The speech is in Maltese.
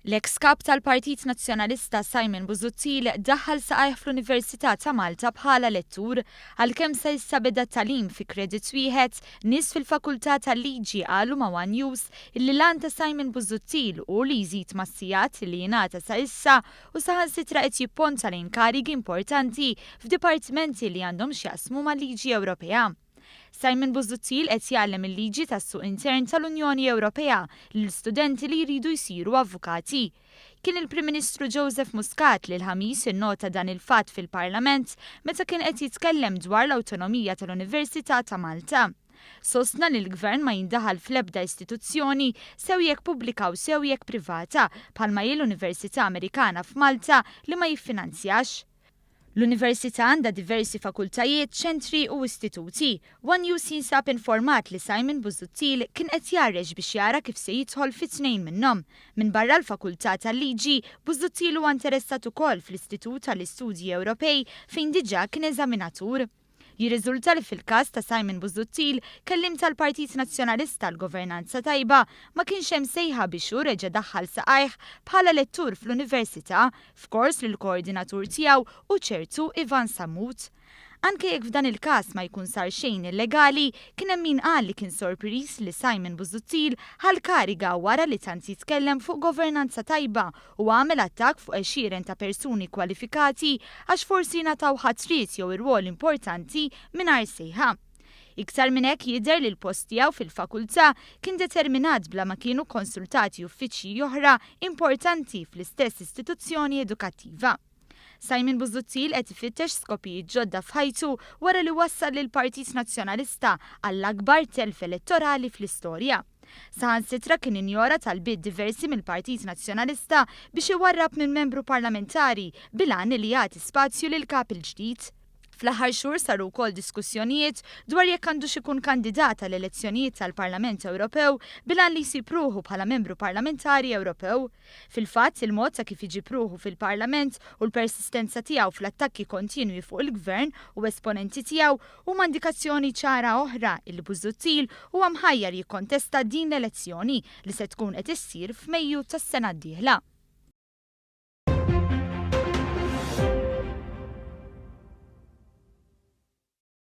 L-eks Kap tal-Partit Nazzjonalista Simon Busuttil daħħal saqajh fl-Università ta' Malta bħala lettur. Għalkemm sa issa beda t-tagħlim fi credit wieħed, nies fil-Fakultà tal-Liġi qalu ma' one News illi l-għan ta' Simon Busuttil hu li jżid mas-sigħat li jingħata sa issa u saħansitra qed jipponta lejn karigi importanti f'dipartimenti li għandhom x'jaqsmu mal-liġi Ewropea. Simon Busuttil qed jgħallem il-liġi tas-suq intern tal-Unjoni Ewropea lil studenti li jridu jsiru avukati. Kien il-Prim Ministru Joseph Muscat li l-Ħamis innota dan il-fatt fil-Parlament meta kien qed jitkellem dwar l-awtonomija tal-Università ta' Malta. Sostna li l-Gvern ma jindaħal fl-ebda istituzzjoni sew jekk pubblika u sew jekk privata bħalma hi l-Università Amerikana f'Malta li ma jiffinanzjax. L-Università għandha diversi fakultajiet, ċentri u istituti. One News jinsab informat li Simon Busuttil kien qed jgħarrex biex jara kif se jidħol fi tnejn minnhom. Minbarra l-Fakultà tal-Liġi, Busuttil huwa interessat ukoll fl-Istitut għall-Istudji Ewropej fejn diġà kien eżaminatur. Jirriżulta li fil-każ ta' Simon Busuttil, kelliem tal-Partit Nazzjonalista għall-Governanza Tajba, ma kienx hemm sejħa biex hu reġa' daħħal saqajh bħala lettur fl-Università, f'kors li l-koordinatur tiegħu hu ċertu Ivan Sammut. Anke jekk f'dan il-każ ma jkun sar xejn illegali, kien hemm min qal li kien sorpriż li Simon Busuttil ħa l-kariga wara li tant jitkellem fuq governanza tajba u għamel attakk fuq għexieren ta' persuni kwalifikati għax forsi ngħataw ħatriet jew irwoli importanti mingħajr sejħa. Iktar minn hekk jidher li l-post tiegħu fil-fakultà kien determinat bla ma kienu kkonsultati uffiċċji oħra importanti fl-istess istituzzjoni edukattiva. Simon Busuttil qed ifittex skopijiet ġodda f'ħajtu wara li wassal lill-Partit Nazzjonalista għall-akbar telf elettorali fl-istorja. Saħansitra kien injora talbiet diversi mill-Partit Nazzjonalista biex iwarrab minn membru parlamentari bil-għan li jagħti spazju lill-Kap il-ġdid. Fl-aħħar xhur saru wkoll diskussjonijiet dwar jekk għandux ikun kandidat għall-elezzjonijiet tal-Parlament Ewropew bil-għan li jsib ruħu bħala membru parlamentari Ewropew. Fil-fatt, il-mod ta' kif iġib ruħu fil-Parlament u l-persistenza tiegħu fl-attakki kontinwi fuq il-Gvern u esponenti tiegħu huma indikazzjoni ċara oħra illi Busuttil huwa mħajjar jikkontesta din l-elezzjoni li se tkun qed issir f'Mejju tas-sena d-dieħla.